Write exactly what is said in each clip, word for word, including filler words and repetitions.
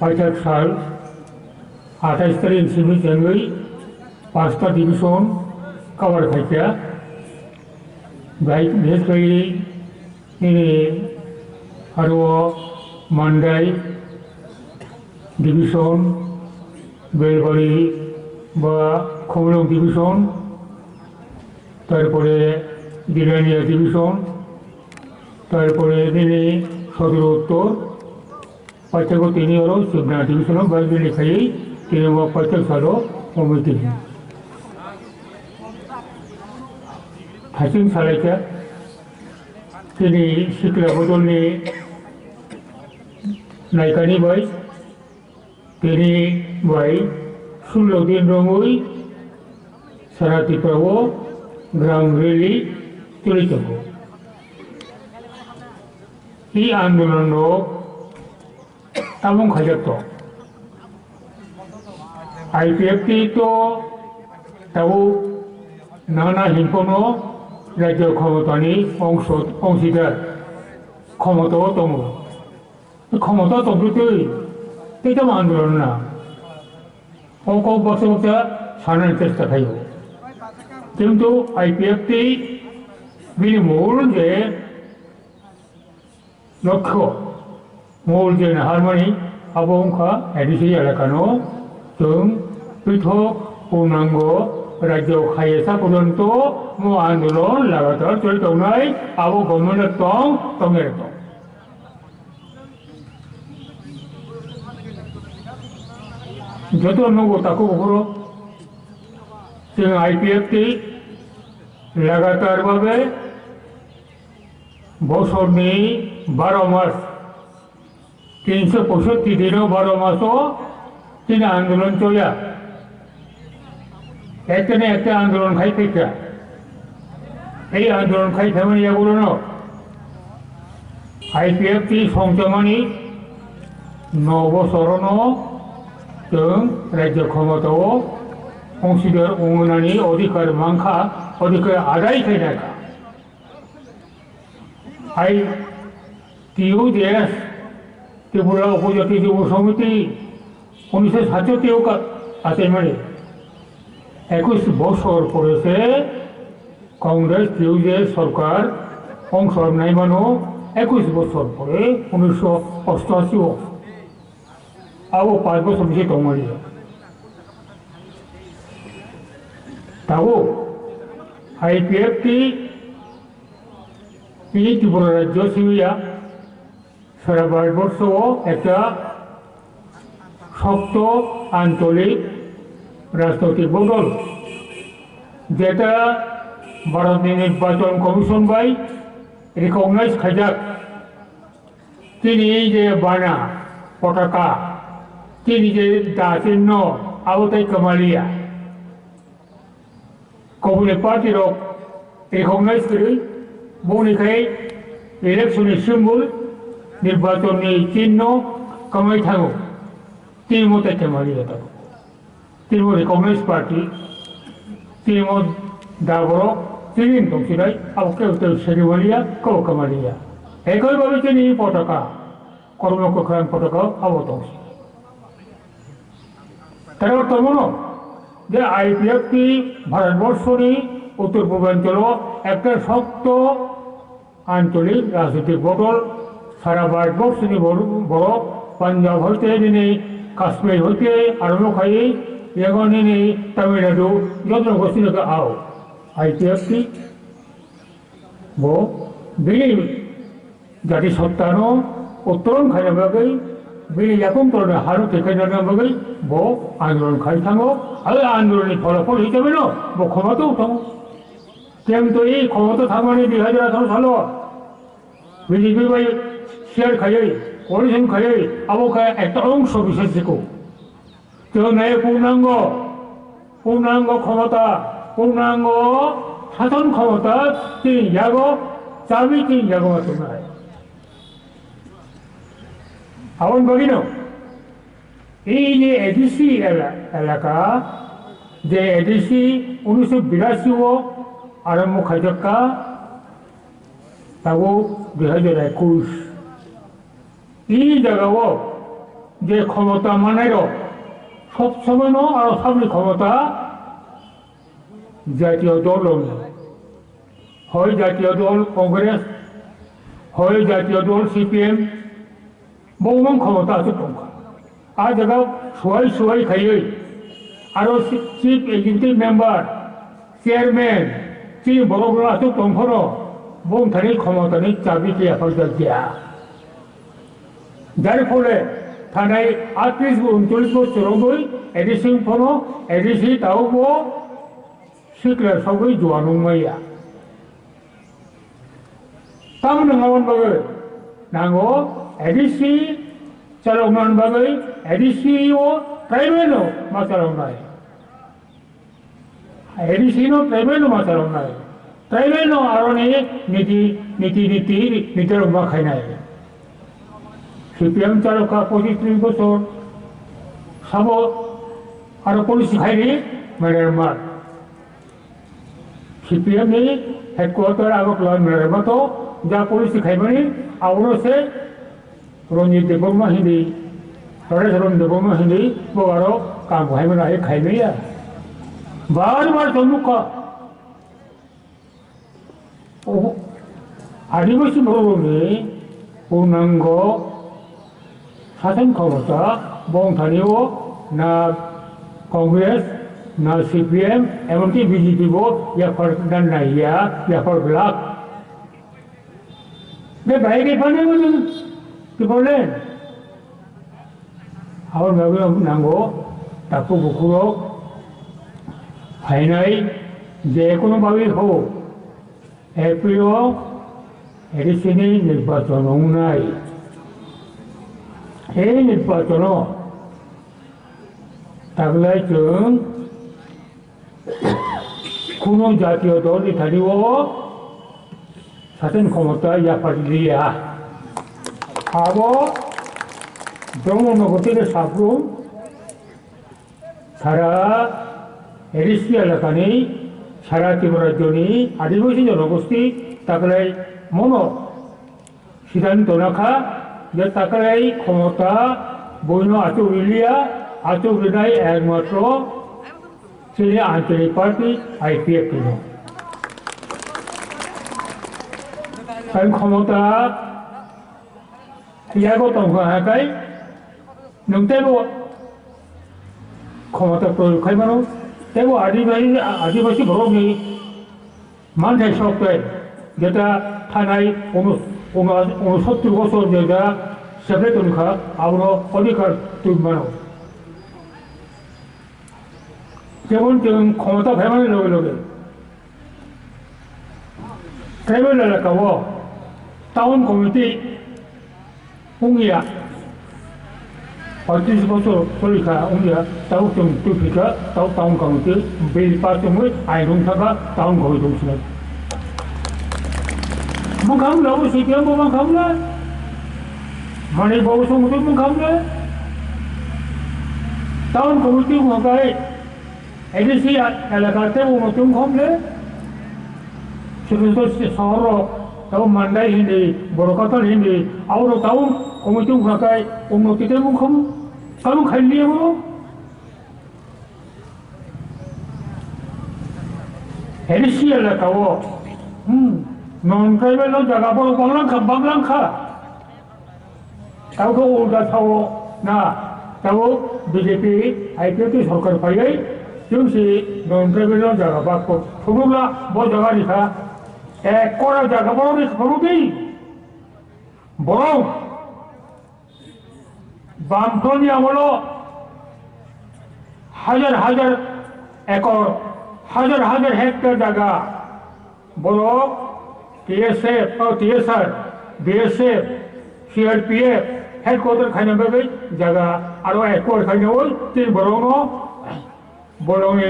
Paithak sal athais tarik simi chengwi pasta division cover khaikha. Bai, bises khlaiwi nini aro Mandai division, Belbari ba Khumulwng division, tarpore Dilania division, tarpore nini Sodor Uttor, paithakgo tini oro Chibna division o bai bini khaiwi tini o paithak salo committee. Thaching salaikha tini sikla bodolni naikani bai. Tini bai sullo din romwi Sara Tripura o ground rally choli tongo. I andolon rok tamung khaijak tong. I P F T to tabuk nana hinkono rajyo khomotani ongso-, ongsidar khomotao tongo. Khomotao tongtwi twi, tei tamo andolon na. O kok baksa baksa sanani chesta khaio. Kintu I P F T bini mol je lokho, mol je naharmani abo wngkha A D C elakano chwng pithok purnango rajyo khaiya sa porjonto mo andolon lagatar choli tongnai, abo government tong, tongya tong. Joto nugo takhuk bukhurok, chwng I P F T lagatar babe bosorni baro mas, tinso poisotti dino baro maso tini andolon choya. Ekta na ekta andolon khai phaikha. Ei andolon khai phaimani yagulono I P F T songchamani no bosorono chwng rajyo khomotao ongsidar wngnani odhikar mankha, odhikar adai khainai kha. I T U J S, Tripura Upojati Jubo Samiti, unisho satchatti o ka-, achaimani. Ekush bosor pore se Congress T U J S sorkar ongsornaimano, ekush bosor pore, unisho ostashi o. Abo panch bosor bisi tongmani. Tabuk I P F T tini Tripura rajyo simi ya, sara Bharatborsho o ekta shokto ancholik rajnoitik bodol, jeta Bharatni Nirbachon Commission bai recognize khaijak. Tini je bana, potaka, tini je da chinno, abo tei kwmaliya. Koboni party rok recognize kwrwi, boni khai election ni symbol, nirbachon ni chinno kwmai thango. Tini mo tei kwmaliya tabuk. Tini bo recognize party, tini bo da borok, tini tong sinai, abo kebo tebo seri maliya, kebo kwmaliya. Ekoi babe tini potaka, kormo kwkhwrang potaka, abo tong si. Taro tomono, je I P F T Bharatborsho ni uttor purbanchalo ekta shokto ancholik rajnitik bodol, sara Bharatborsho ni bor-, borok, Punjab hoite nini Kashmir hoite arombo khai, yago nini Tamil Nadu, joto no gosino khe ao. I P F T bo bini jati sottano uttoron khaina bagwi, bini yakung tolni hano tikhaina bagwi bo andolon khai thango. Abo andolon ni pholopol hisabe no bo khomato thango. Kintu ei khomota thangmani dui hajar atharo salo B J P bai share khaiwi, coalition khaiwi, abo khe ekta ongso bisesiko. Tei nai purnango, purnango khomota, purnango shason khomota chini yago, chabi chini yago ma tongnai. Aboni bagwino, ei je A D C ela-, elaka, je A D C unisho birasi o arombo khaijakka, tabuk dui hajar ekush. I jagao je khomota manai rok sob somoi no aro sabni khomota jatiyo dol rok ni. Hoi jatiyo dol Congress, hoi jatiyo dol C P M, bo mang khomota aswk tongkha. A jaga suwai suwai khaiwi aro si-, Chief Executive Member, Chairman, chini borok rok aswk tongphano bongthani khomotani chabi khe yaphar jak ya. Jari phole thanai atris bo uncholish bo chorogwi A D C phano A D C tao bo sikla sogwi juan wngmaya. Tamni hwnna bagwi nango A D C chalokna bagwi A D C o tribal no ma chaloknai. A D C no tribal no ma chaloknai. Tribal no aroni niti, niti, niti, niti rok ma khainai. C P M chalokha pochis tris bochor sabo aro policy khaini menerma. C P M ni headquarter Agartala ni mato ja policy khaimani abono se Ranjit Debbarma hindi, Paresh Ram Debbarma hindi bo aro kam khaimani ai khaimaya. Bar bar chonmukha. O Adibasi borokni purnango Sason khomota bongthani o na Congress, na C P M, emonki B J P bo yaphar dan naiya, yaphar glak. Be bai ke phane mo tu, tu bolen. Aboni bagwi nango takhuk bukhuk rok phainai je kono bagwi ho. April o A D C ni nirbachon wngnai. Ei nirbachono taglai chwng kunu jatiyo dol ni thani o sason khomota yapharliya. Abo Brahmanagar tei Sabrum Sara Asia elakani, sara Tripura rajyoni Adibasi jonogosti taklai mono siddhanto nakha je taklai khomota boino achuk riliya, achuk rinai ekmatro chini ancholik party I P F T no. Karon khomota yago tongkha hakai nwng teibo khomota proyog khai mano, teibo Adibasi, Adibasi borokni manthai sok tei jeta thanai unu-, unu-, unosottir bosor jeta separate wngkha, abono odhikar twi mano. Jemon chwng khomota phaimani loge loge tribal elaka o town committee wngya, paitris bosor choli kha wngya, tabuk chwng twi phikha, tabuk town committee bill pass wngwi ain wng thangkha, town committee wng sinai. Bwkham labo C P M bo bwkham le, mani bo song twi bwkham le, town committee wng kai. A D C elaka tei bo muchung khom le, chutu chutu sohor rok, tabo Mandai hindi, Borokatal hindi, abo rok tabo committee wngkha kai, unnoti tei wngkha mu, tabo khai liya bo. A D C elaka o, hmm, non tribal no jaga borok banglang kha, banglang kha. Tabo khe ulta sao na, tabo B J P I P F T sorkar phaiwi chwng si non tribal no jaga bak phunukla bo jaga rikha, ek kora jaga borok rikha phunukdi. Borok bamtoni amolo hajar hajar ekor, hajar hajar hektar jaga. Borok T S F, oh, T S R, B S F, C R P F headquarter khaina bagwi jaga aro acquire khaina oi tei borokno, borokni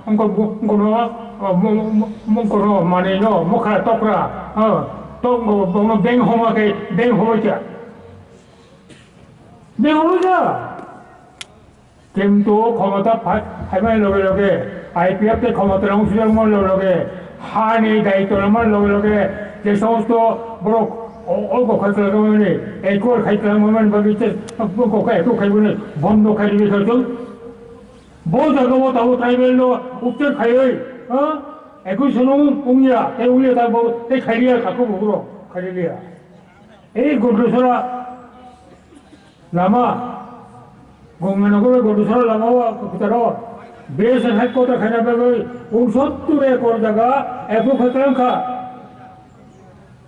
wngkha bu-, wngkha no, oh, mu-, mu-, mu-, wngkha no manwi no mokha tokra, oh, tok-, borokno bank homa khe bank homoi kha. Bank homoi kha. Kintu khomota phai-, phaimani loge loge, I P F tei khomota rang sujak mani loge loge, hani daityo lamani loge loge, je somosto borok O, o kok khai kwlangmani, ekor khai kwlangmani bagwi tei o kok khai, ekor khai boni bondo khai rwi khai chwng. Bo jaga o tabuk tribal no update khaiwi, ha? Ekoi sono wngya, tei wngya ta bo tei khailiya, kako bo buro khailiya. Ei Gondosora lama, Gonganagar Gondosora lama o kwtaro, B S F headquarter khaina bagwi unsottur ekor jaga approve khai kwlangkha.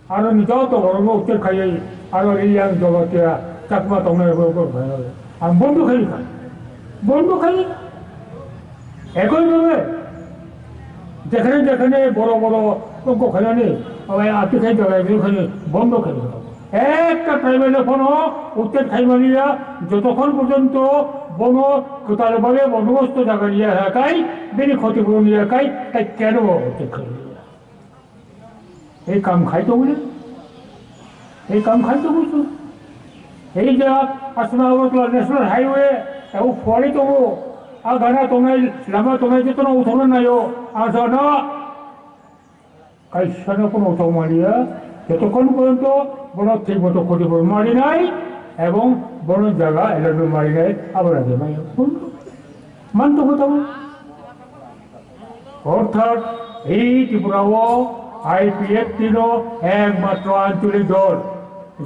Aro ni joto borok no update khaiwi, aro Reang, Jamatia, Chakma tongnai borok no khaina. Ang bondo khai kha. Bondo khai. Ekoi bhabe. Jekhane jekhane boro boro ongko khainani, obai ati khai jalai khai bondo khai. Ekta tribal no phono update khaimani ya, jotokhon porjonto bono kwtal bhabe bondo bosto jaga ya kai, bini khoti phuron ya kai, tai keno update khai. Ei kam khai tongni. Ei kam khai tongo chwng. Ei je aswk Agartala National Highway, abo phuarwi tongo. A gana tongnai, lama tongnai jotono uthokna naio. Ang sano kaisano kono uthok maliya. Jotokhon porjonto bono thik moto khoti phuron marinai, ebong bono jaga allotment marinai, abo rajya maya. Mantogo tamo. Orthat ei Tripura o I P F T no ekmatro ancholik dol,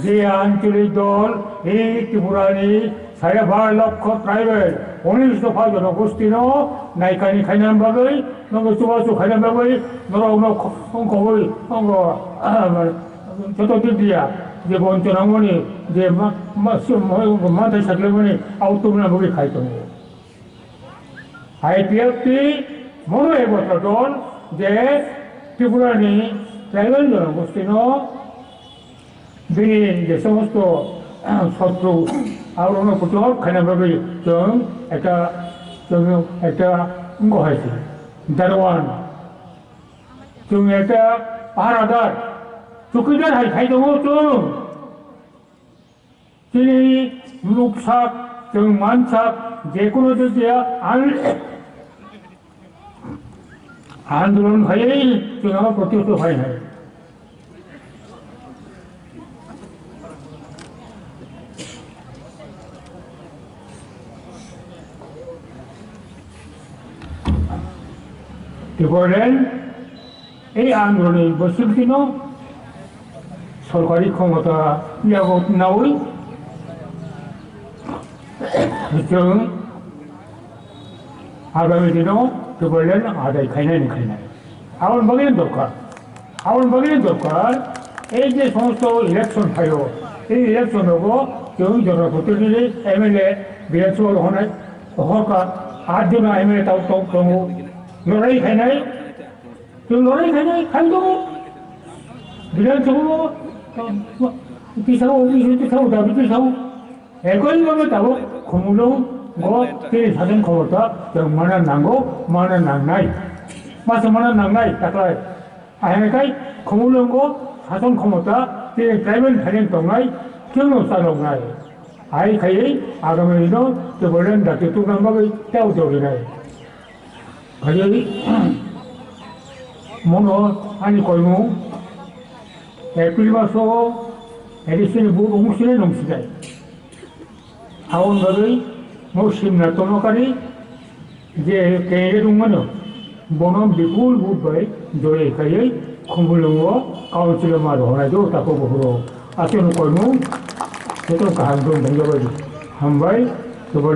je ancholik dol ei Tripura ni sare bar lokho tribal, unis dopha jonogosti no naikani khaina bagwi, nogo chubachu khaina bagwi, norok no khongkobwi, nogo, joto didia, je bonchona moni, je ma, ma, ma, ma thai sakle moni, autumn na bagwi khai tongo. I P F T mono ebo dol je Tripura ni tribal jonogostino bini je somosto sotru aborokno protighot khaina bagwi chwng ekta, chwng ekta wngkha hai se darwan, chwng ekta paharadar, chowkidar hai khai tongo chwng. Chini nuksak, chwng mansak, jekunu jodiya an-, andolon khai, chwng abo protesto khai hai. Tipraland, ei andoloni bwswk dino sorkari khomota yago nawi chwng agami dino Tipraland adai khainani khainai. Aboni bagwi dorkar. Aboni bagwi dorkar, ei je somosto election phaio, ei election rogo chwng jonoprotinidhi, M L A, Bidhan Sabha rohornai, rohorkha, aat jona M L A tau, tau, tongo, lorai khainai, chwng lorai khainai, khai tongo, Bidhan Sabha o, tisao, tisao, dabi tisao. Ekoi bhabe tabuk Khumulwng go tini sason khomota chwng mana nango, mana nangnai. Masa mana nangnai taklai. Ahai kai Khumulwng go sason khomota tini tribal phaileng tongnai, chwngno chaloknai. Hai khaiwi agami dino Tipraland dakti tukna bagwi tei ujolinai. Phaiwi mono ani koimung April maso A D C ni vote wng sini nung sijai. Aboni bagwi mo simna tono kari je candidate wngmano bono bipul vote bai joyoi khaiwi Khumulwngo council ma rohornai do tako buphuru. Aswkno koimung joto kaham dong thangjabai. Hambai.